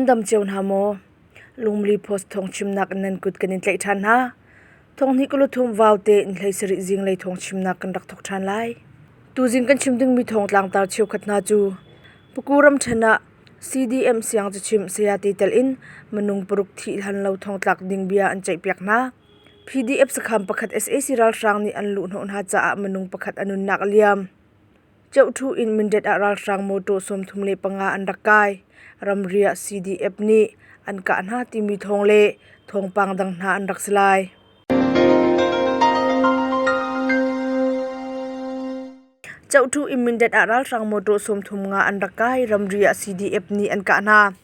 Nan dam cio hna maw? Lungmli Post thawngchimnak in nan kut kan in tlaih ṭhan hna. Thonghnih kuluthum vaute in hlei sarih zinglei thawngchimnak kan rak thawk ṭhan lai. Tuzing kan chim dingmi thawng tlangtar cheukhat hna cu Paku ramṭhen ah CDM siang cachimh sayate tel in minung paruk thih hlan lo thongtlak ding bia an ceihpiak hna. PDF sakhan pakhat sac ralhrang nih an luhhnawh hna caah minung pakhat a nunnak a liam. Ceuhṭhu in Mindat ah ralhrang mawṭaw 35 an rak kai. Ramri ah CDF nih an kah hna timi thawng le thawngpang dang hna an rak si lai. Ceuhṭhu in Mindat ah ralhrang mawṭaw 35 an rak kai. Ramri ah CDF nih an kah hna.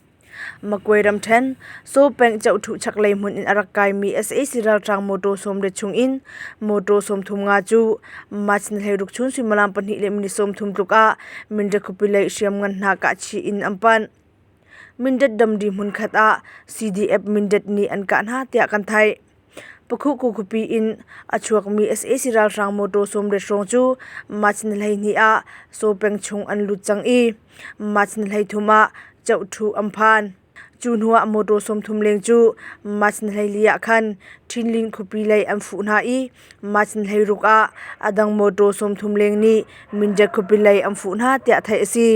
Magway ramṭhen, Saw peng Ceuhthuh chaklei hmun in a rak kaimi sac ralhrang mawṭaw sawmriat chungin mawṭaw 35 cu March ni 16 chun suimilam pahnih le minute 30 tluk ah Mindat khuapi lei hriamngan hna kahchih in an panh. Mindat damdi hmunkhat ah CDF Mindat nih an kah hna tiah kan theih. Pakhuku khuapi in a chuakmi sac ralhrang mawṭaw 80 hrawng cu March ni 12 ah Saw peng chung an lut cang i March ni 33 ah Ceuhthu an phan. Cu hnuah mawṭaw 30 leng cu March ni 14 ah khan Ṭhinlin khuapi lei an fuh hna i March ni 16 ah a dang mawṭaw 30 leng nih Mindat khuapi lei an fuh hna tiah theih a si.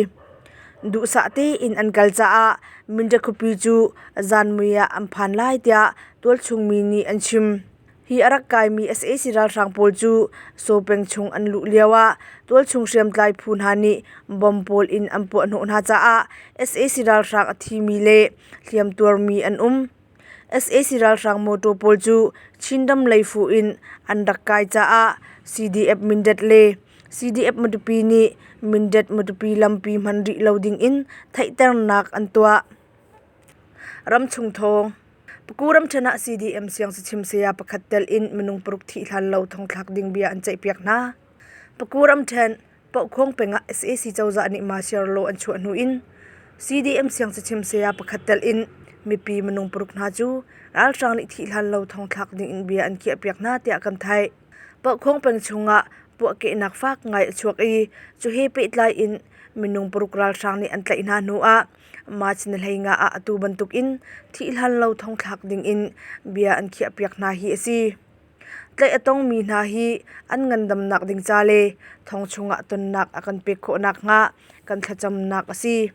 Duhsah tein an kal caah Mindat khuapi cu zanmui ah an phan lai tiah tualchung mi nih an chim. Hi a rak kaimi sac ralhrang pawl cu Saw peng chung an luh lioah tualchung hriamtlai phu hna nih bomb pawl in an puahhnawh hna caah sac ralhrang a thimi le hliamtuarmi an um. Sac ralhrang mawtaw pawl cu Chinram lei fuh in an rak kai caah CDF Mindat le CDF Matupi nih Mindat Matupi lampi hman rih lo ding in theihternak an tuah. Ramchung thawng Paku ramṭhen ah CDM siangcachim saya pakhat tel in minung paruk thih hlan lo thongthlak ding bia an ceihpiak hna. Paku ramṭhen Pohkhawng peng ah sac cozah nih martial law an chuah hnu in CDM siangcachim saya pakhat telh in mipi minung paruk hna cu ralhrang nih thih hlan lo thongthlak ding in bia an khiahpiak hna tiah kan theih. Pohkhawng peng chungah puahkehnak fak ngai a chuak i cu he pehtlai in minung paruk ralhrang nih an tlaih hna hnu ah March ni 15 ah atu bantuk in thih hlan lo thongthlak ding in bia an khiahpiak hna hi a si. Tlaih a tongmi hna hi an ngandamnak ding ca le thong chungah tonnak a kan pek khawh nakhnga kan thlacamnak a si.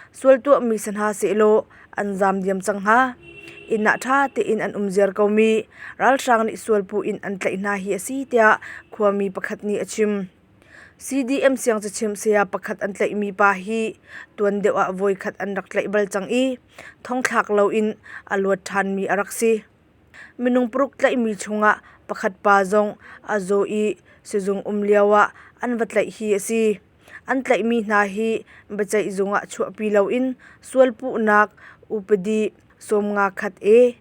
Sual tuahmi si hna sehlaw an zaam diam cang hnga. Inn ah ṭha tein an um ziar komi ralhrang nih sualpuh in an tlaih hna hi a si tiah khuami pakhat nih a chim. CDM siangcachimh saya pakhat an tlaihmi pa hi tuan deuh ah voikhat an rak tlaih bal cang i thongthlak loin a luat ṭhanmi a rak si. Minung paruk tlaihmi chungah pakhat pa zong a zaw i sizung um lioah an va tlaih hi a si. An tlaihmi hna hi biaceih zung ah chuahpi loin sualpuhnak upadi 51 A,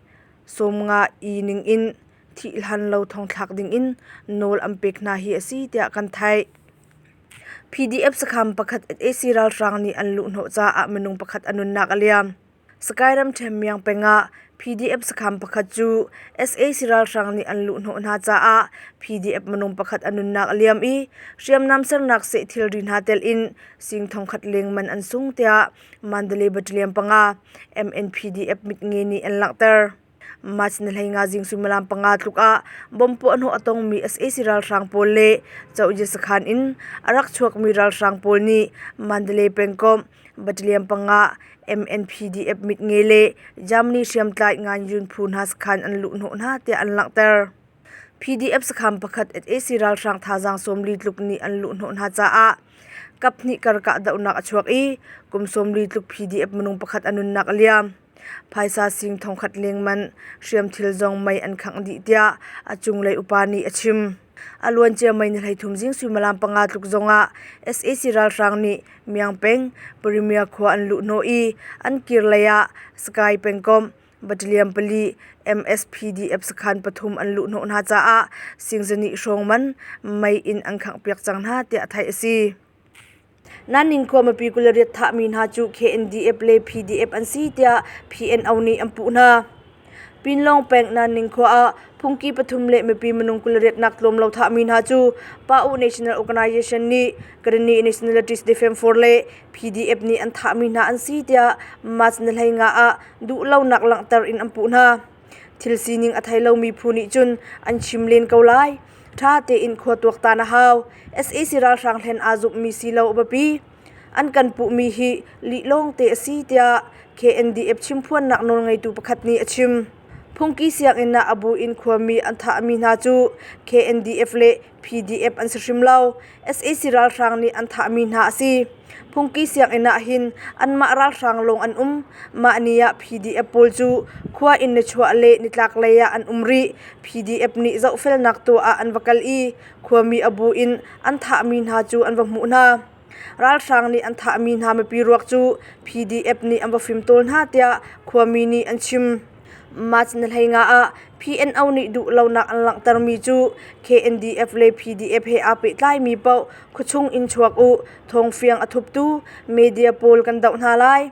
50 E ningin thih hlan lo thongthlak dingin nawl an pek hna hi a si tiah kan theih. PDF sakhan pakhat sac ralhrang nih an luhhnawh caah minung pakhat a nunnak a liam. Sakae ramṭhen Myang peng ah PDF sakhan pakhat cu sac ralhrang nih an luhhnawh hna caah PDF minung pakhat a nunnak a liam i hriamnam sernak seh thilri hna telh in sing thongkhat leng man an sung tiah Mandalay Battalion panga MNPDF mitnge nih an langhter. March ni 15 zing suimilam panga tluk ah bomb puahhnawh a tongmi sac ralhrang pawl le Cohye sakhan in a rak chuakmi ralhrang pawl nih Mandalay pengkomh Battalion panga MNPDF mitnge le Germany hriamtlai Ngan Yun phu hna sakhan an luhhnawh hna tiah an langhter. PDF sakhan pakhat sac ralhrang thazaang 40 tluk nih an luhhnawh hna caah kaphnih kar kahdohnak a chuak i kum 40 tluk PDF minung pakhat a nunnak a liam. Phaisa sing thongkhat lengmanh hriamthil zong mei an khangh dih tiah a cunglei upa nih a chim. A luancia mei ni 13 zing suimilam panga tluk zongah sac ralhrang nih Myang peng Premier khua an luhhnawh i an kir lei ah Sky pengkomh Battalion pali MSPDF sakhan pathum an luhhnawh hna caah singzahnih hrawng man mei in an khanghpiak cang hna tiah theih a si. Nanning khua mipi 28 thahmi hna cu KNDF le PDF an si tiah PNO nih an puh hna. Pinlong peng Nanning khua ah Phungki pathum le mipi minung 28 nak tlawm lo thahmi hna cu Pa-U National Organization nih Karenni Nationalities Defense Force le PDF nih an thahmi hna an si tiah March ni 15 ah duhlonak langhter in an puh hna. Thil sining a thei lomi phu nih cun an chim len ko lai. Ṭha tein khua tuaktan a hau. Sac ralhrang hlen aa zumhmi si lo a biapi. An kan puhmi hi lih lawngte a si tiah KNDF chimphuannak nawlngeitu pakhat nih a chim. Phungki sianginn ah a bu in khuami an thahmi hna cu KNDF le PDF an si hrim lo. Sac ralhrang nih an thahmi hna a si. Phungki sianginn ah hin anmah ralhrang lawng an um. Mah ni ah PDF pawl cu khua in nichuah le nitlak lei ah an um rih. PDF nih zohfelnak tuah ah an va kal i khuami a bu in an thahmi hna cu an va hmuh hna. Ralhrang nih an thahmi hna mipi ruak cu PDF nih an va fimtawl hna tiah khuami nih an chim. March ni 15 ah PNO nih duhlonak an langhtermi cu KNDF le PDF he aa pehtlaimi paoh khuachung in chuak u, thawngfiang a thuptu media pawl kan doh hna lai.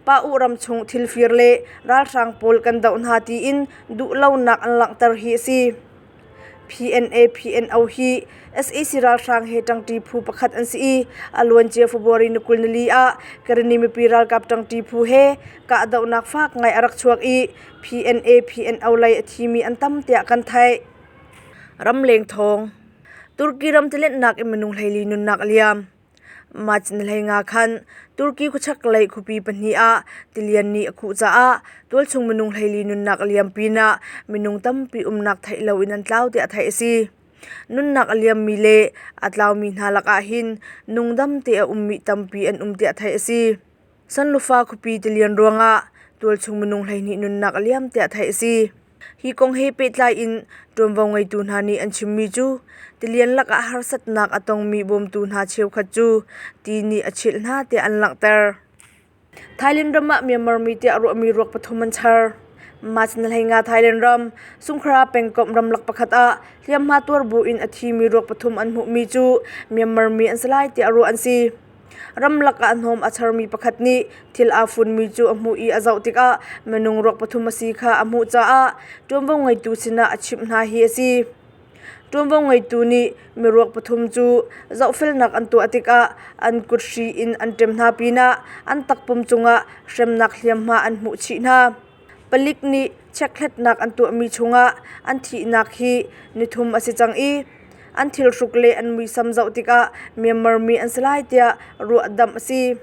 Pa-u ramchung thilfir le ralhrang pawl kan doh hna tiin duhlonak an langhter hi a si. PNA PNO hi sac ralhrang he ṭangṭi phu pakhat an si i a luancia February ni 24 ah Karenni mipi ralkap ṭangṭi phu he kahdohnak fak ngai a rak chuak i PNA PNO lei a thimi an tam tiah kan theih. Ramleng thawng Turkey ram tilenhnak in minung 14 nunnak a liam. March ni 15 khan Turkey khuachaklei khuapi pahnih ah tilian nih a khuh caah tualchung minung 14 nunnak a liam pinah minung tampi umnak theih loin an tlau tiah theih a si. Nunnak a liammi le a tlaumi hna lakah hin nungdam te a ummi tampi an um tiah theih a si. Sanlufa khuapi tilian ruangah tualchung minung 12 nunnak a liam tiah theih a si. Hi kong he pehtlai in ṭuanvo ngeitu hna nih an chimmi cu tilian lakah harsatnak a tongmi bawmtu hna cheukhat cu ti nih a chilh hna tiah an langhter. Thailand ram ah Myanmar mi tiah ruahmi ruak pathum an char. March ni 15 Thailand ram Sungkhra pengkomh ramlak pakhat ah hliamhma tuar buin a thimi ruak pathum an hmuhmi cu Myanmar mi an si lai tiah ruah an si. Ramlak ah hnawm a charmi pakhat nih thil aa funmi cu a hmuh i a zoh tikah minung ruak pathum a si kha a hmuh caah ṭuanvo ngeitu sinah a chimh hna hi a si. Ṭuanvo ngeitu nih miruak pathum cu zohfelnak an tuah tikah an kut hri in an ṭem hna pinah an takpum cungah hremnak hliamhma an hmuh chih hna. Palik nih chekhlatnak an tuahmi chungah an thihnak hi nithum a si cang i an thilhruk le an muisam zoh tikah Myanmar mi an si lai tiah ruahdamh a si.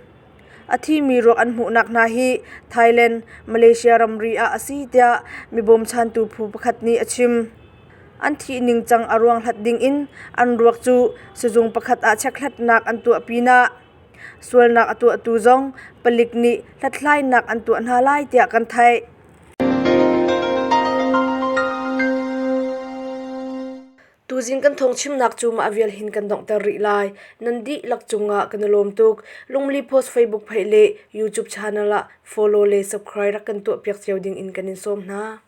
A thimi ruak an hmuhnak hna hi Thailand, Malaysia ramri ah a si tiah mi bawmchantu phu pakhat nih a chim. An thih ningcang a ruang hlat dingin an ruak cu sizung pakhat ah chekhlatnak an tuah pinah Sualnak a tuahtu zong palik nih hlathlainak an tuah hna lai tiah kan theih. Tuzing kan thawngchimnak cu mah vial hin kan donghter rih lai. Nan dihlak cungah kan i lawm tuk. Lungli Post Facebook page le YouTube channel ah follow le subscribe rak kan tuahpiak cio ding in kan in sawm hna.